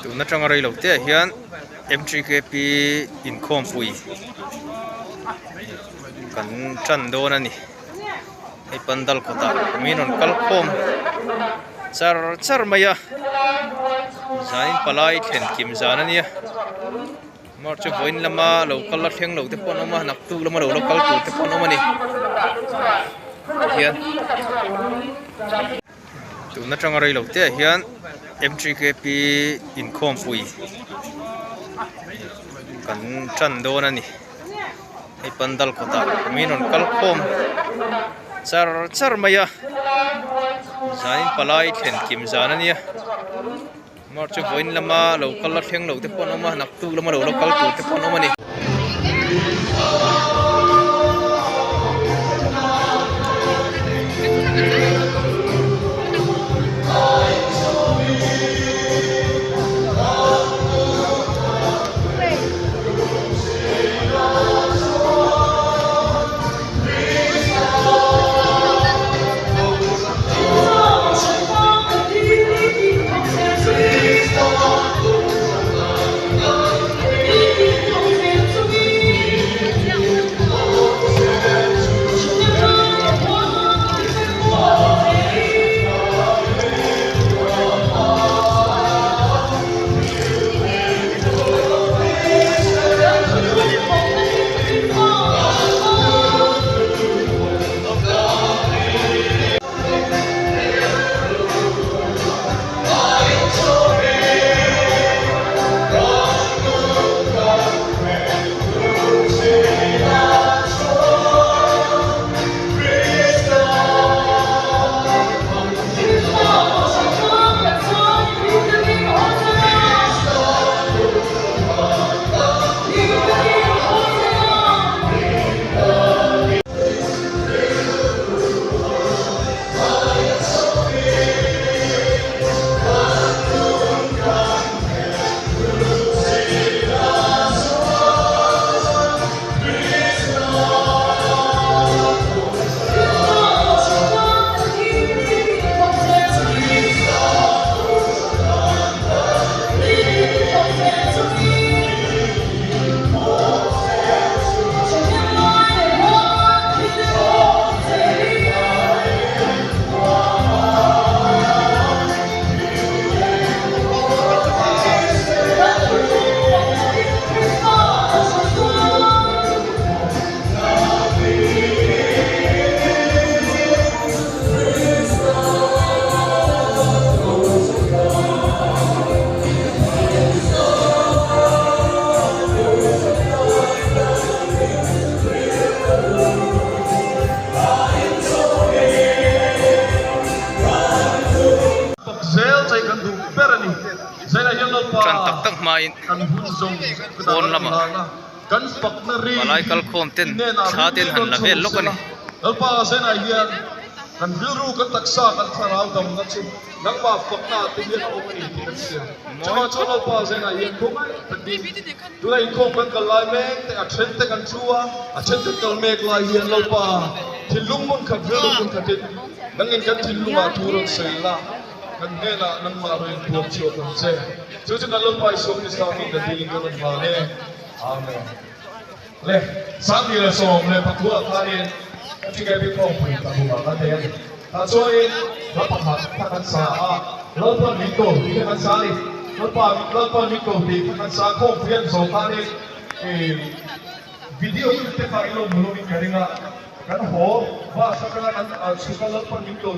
Tun atanga rei lo te ah hian M_G_K_P inkhawmpui kan tan dawn a ni hei pandal kawtah mi rawn kal khawm char char mai a zanin palai thlen kim zan a nia march a vawiin lama lo kal a thleng lo te pawh an awm a naktuk lama lo la kal tur te pawh an awm a ni tihian. Tun atanga rei lo te ah hian M_G_K_P inkhawmpui kan tan dawn a ni hei pandal kawtah mi rawn kal khawm char char mai a zanin palai thlen kim zan a nia march a vawiin lama lo kal a thleng lo te pawh an awm a naktuk lama lo la kal tur te pawh an awm a ni. Tan tak tak hmain pawn lamah palai kalkhawm ten thla ten han la vel lawk a ni. Kan hnenah nangmah rawn puam chhuak ang che. Chu chu kan Lalpa Isua Krista min ka dilin ka rawn hlan e. Amen. Le, 2013 ah khanin ka Ṭhikaipi khawmpui ka hmu ah kan nei a ni. Tah chuanin hla pakhat kha kan sa a, Lalpa min ko tih kha kan sa a ni. Lalpa, Lalpa min ko tih kha kan sa a, khawmpui an zawh khanin video clip te kha in lo hmu lovin ka ring a. Kan haw bus atanga kan al chhuk a Lalpan min ko.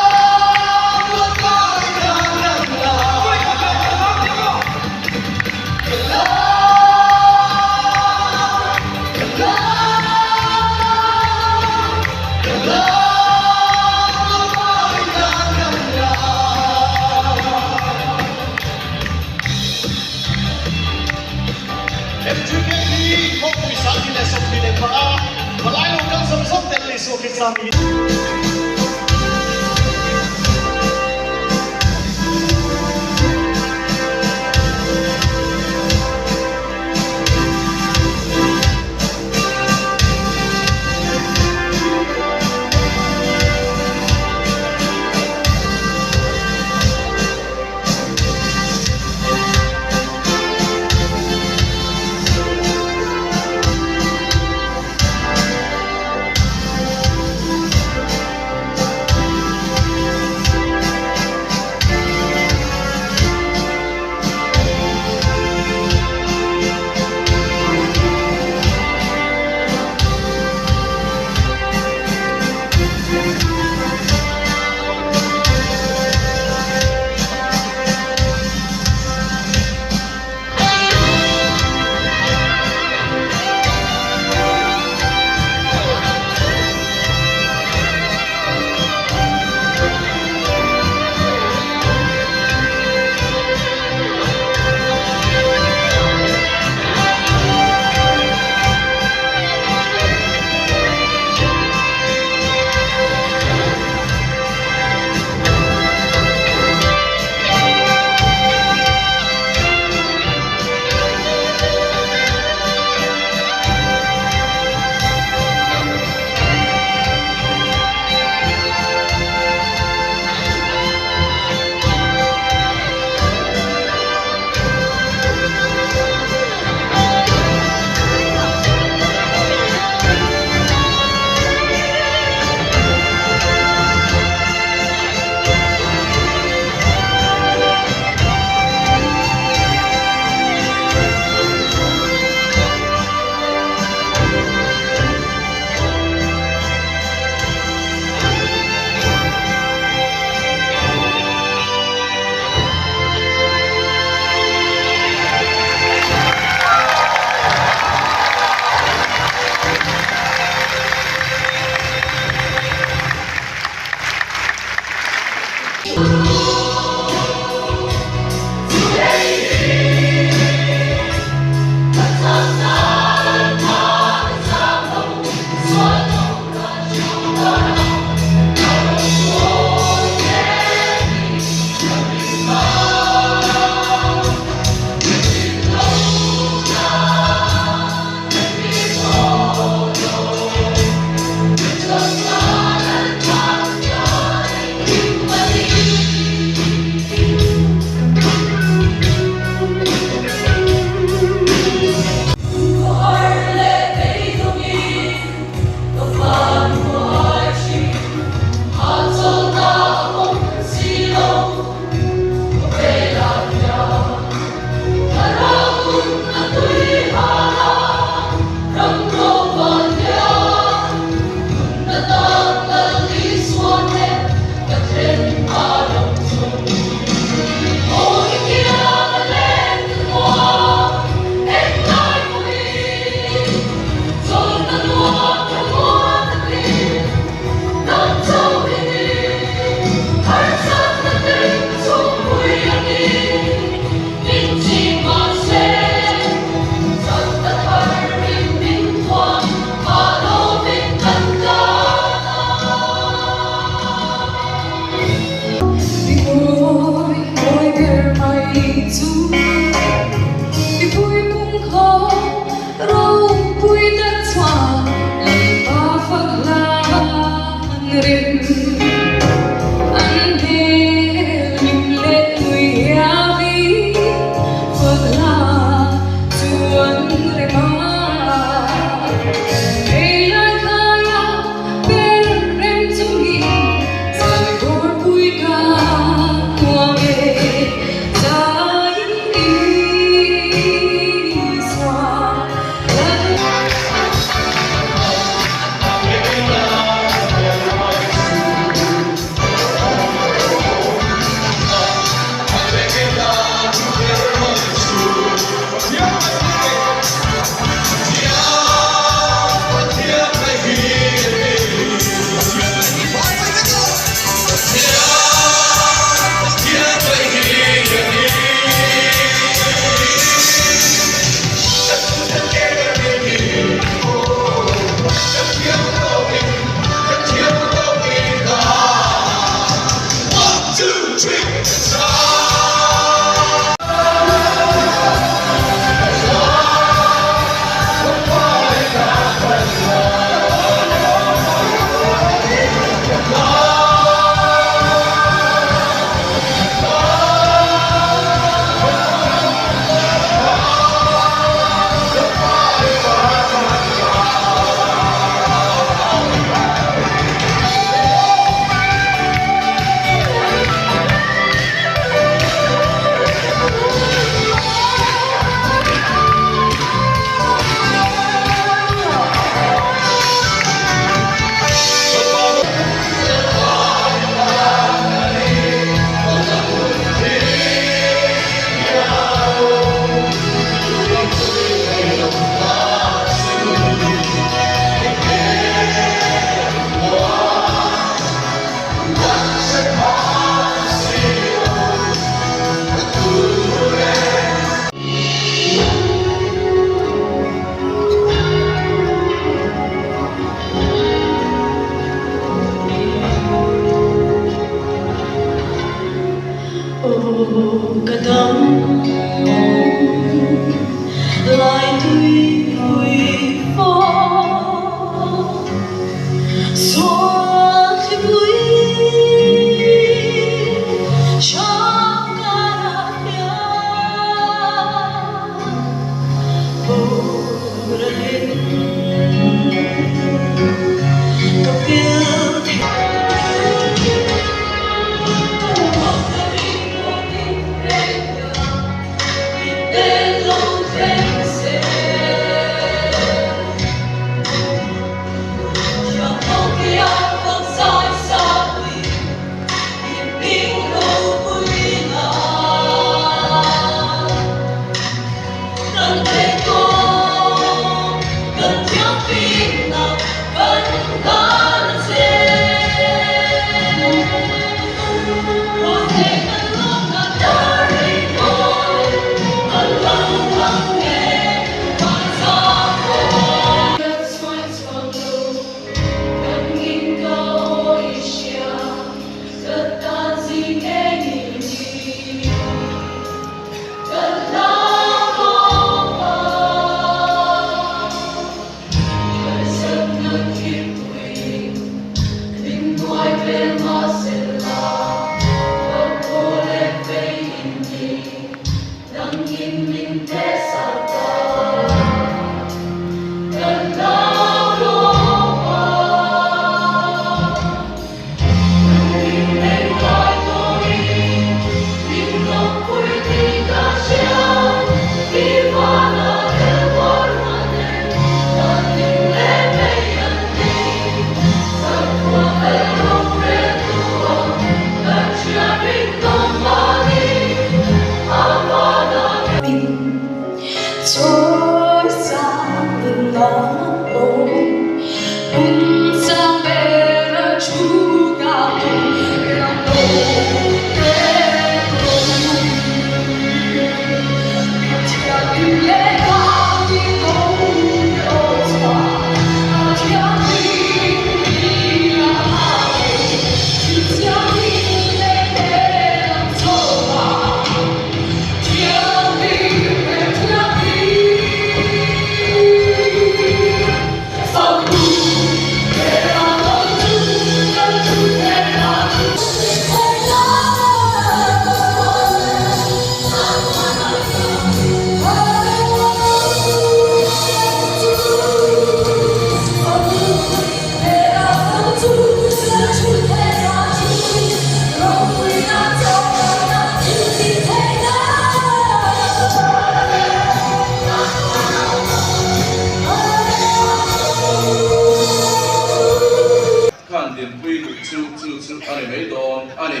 Khan dinpui duh chu chu chu a ni mai dawn a ni.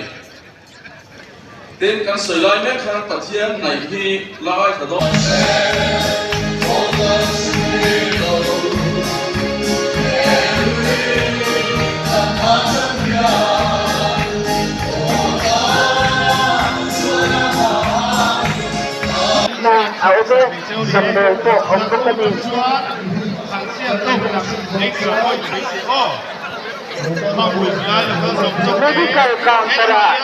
Tin, kan sawi lai mek khan Pathian hnaih hi la ngaithla dawn. Na a awm e, damdawi pawh awm bawk a ni. Medical counter-ah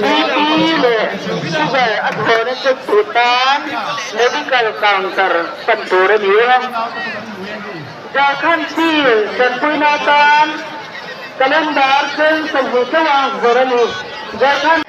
BP leh sugar a thlawna check tur tan medical counter pan tur a ni e. Jharkhand Steel tanpuina atan calendar cheng 20 chauha zawrh a ni. Jharkhand.